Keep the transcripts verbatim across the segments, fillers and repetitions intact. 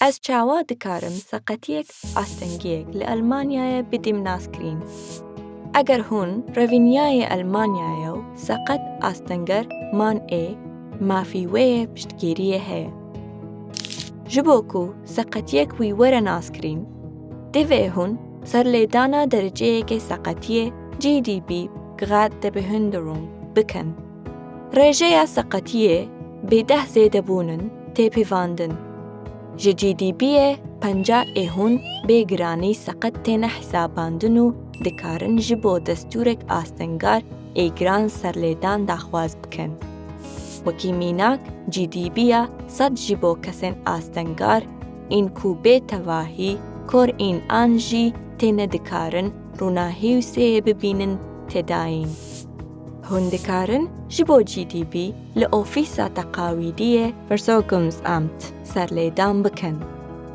Ez çawa dikarim seqetiyek, astengiyek li Elmanyayê bidim naskirîn? Eger hûn revîniyayê Elmanyayê û seqet, astenger man ê, mafî wê yê piştgiriyê heye. Ji bo ku seqetiyek wî were naskirîn, divê hûn serlêdana dereceyeke seqetiyê G D B, Grad der Behinderung, bikin. Rêjeya seqetiyê bê deh zêdebûnin tê pêvandin. Ji G D B'ê penca ê hûn bê giranî seqet têne hesabandin û dikarin ji bo destûrek astengar ê giran serlêdan daxwaz bikin. Wekî mînak, G D B'ya sed ji bo kesên astengar ên ku bê tevahî kor ên an jî têne dikarin ronahî û sê bibînin tê dayîn. Hûn dikarin ji bo G D B li Ofîsa Teqawîdiyê, Versorgungsamt, serlêdan bikin.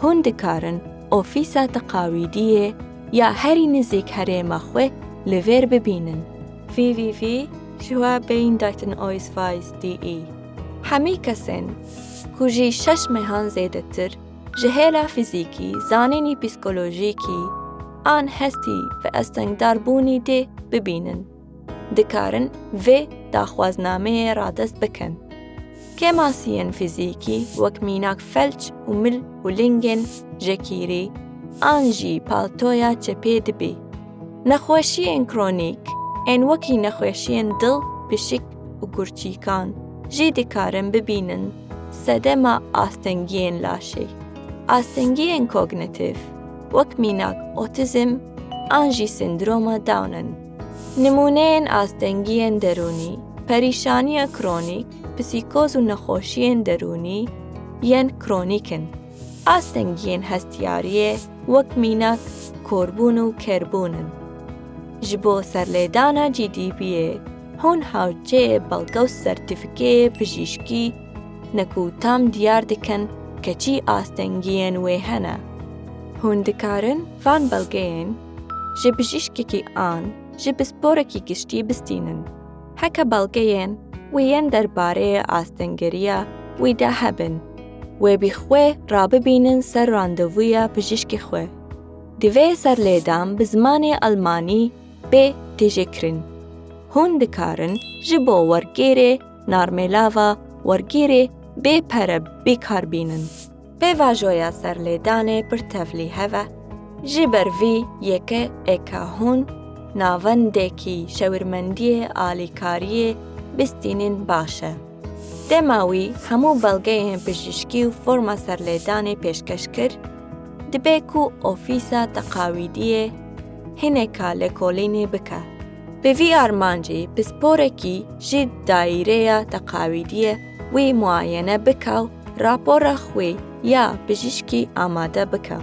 Hûn dikarin Ofîsa Teqawîdiyê ya herî nizîk herêma xwe li vêr bibînin. W W W Schwabeindeiten Ausweis D E. Hemî kesên ku ji şeş mehan zêdetir ji hêla fîzîkî, zanînî psîkolojîkî an hestî ve astengdarbûnî dê bibînin, dikarin vê daxwaznameyê radest bikin. Kêmasiyên fîzîkî wek mînak felç û mil û lingên jekîrî an jî paltoya çepê dibî. Nexweşiyên kronîk ên wekî nexweşiyên dil, pişik û gurçîkan jî dikarin bibînin sedema astengiyên laşê. Astengiyên kognîtîf wek mînak otîzm an jî sîndroma Down in. Nimûneyên astengiyên derûnî, perîşaniya kronîk, psîkoz û nexweşiyên derûnî yên kronîk in. Astengiyên hestiyariyê wek mînak korbûn û kêrbûn in. Ji bo serlêdana G D B'ê hûn hawceyê belge û sertîfîkeyê pijîşkî ne ku tam diyar dikin keçî astengiyên wê hene. Hûn dikarin van belgeyên ji pijîşkekî an ji pisporekî giştî bistînin. Heke belgeyên wî yên derbarê astengeriya wî de hebin, wê bi xwe rabibînin ser randevuya pijîşkê xwe. Divê serlêdan bi zimanê Elmanî bê têjêkirin. Hûn dikarin ji bo wergêrê narmêlava wergêrê bê pere bi kar bînin. Pêvajoya serlêdanê pir tevlîhev e. Ji ber vî yekê ê ka hûn navendekî şewirmendiyê alîkariyê bistînin baş e. Dema wî hemû belgeyên pijîşkî û forma serlêdanê pêşkeş kir, dibe ku Ofîsa Teqawîdiyê hineka lêkolînê bike. Bi vî armancî pisporekî ji daîreya teqawîdiyê wî muayene bike û rapora xwe ya pijîşkî amade bike.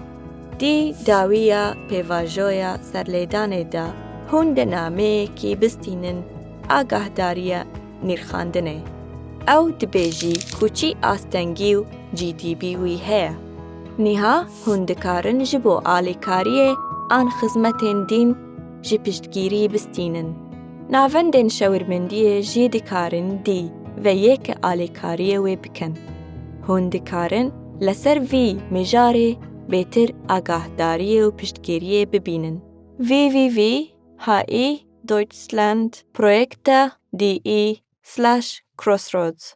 Di dawiya pêvajoya serlêdanê de hûn dê nameyekî bistînin agahdariya nirxandinê. Ew dibêjî ku çi astengî û G D B wî heye. Niha hûn dikarin ji bo alîkariyê an xizmetên din jî piştgirî bistînin. Navendên şewirmendiyê jî dikarin dî ve yekê alîkariyê wê bikin. Hûn dikarin li ser vî mijarê bêtir agahdariyê û piştgiriyê bibînin. W W W H I Deutschland Projekte D E slash Crossroads.